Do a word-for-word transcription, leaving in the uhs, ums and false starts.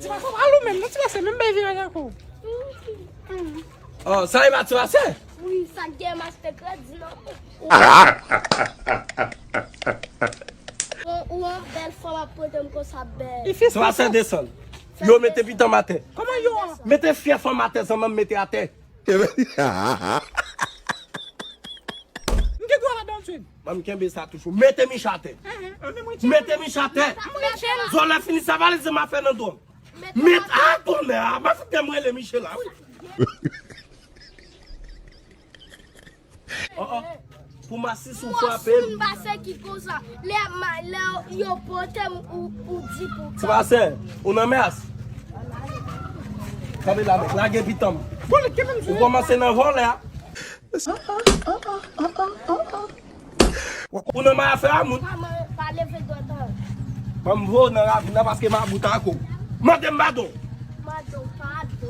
Ti pase pa lou menm, non, ti pase menm bay viraj ankò. Oh, sa e pa ti pase? Wi, sa gen master kredi non. Ou an bèl fanm ap pote m konsa bèl. Li fis Ti pase desann. Yo mete pitanm atè. Kòman yo a? Mete fyè fanm atè, zanmanm mete atè. M gen dwa ladan tou. Ban m kenbe sa toujou. Mete Micha atè. Mete Micha atè. Zòlè fini sa valize m a fè nan dwòm. Met a tonnè a. Ma fout m rele Michela wi. Oh, oh. Pou masis ou frape m. Pase ki konsa. Lè ma lè yo pote m ou ou di pou. Ti pase, ou nan mès. Kanpe la, lage pitanm. Ou kòmanse nan vòlè a. Ou nan may afè a moun. Pa leve dwat an. Ban m voye w nan ravin nan paske m a bout ak ou. Mande m padon. Mande w padon.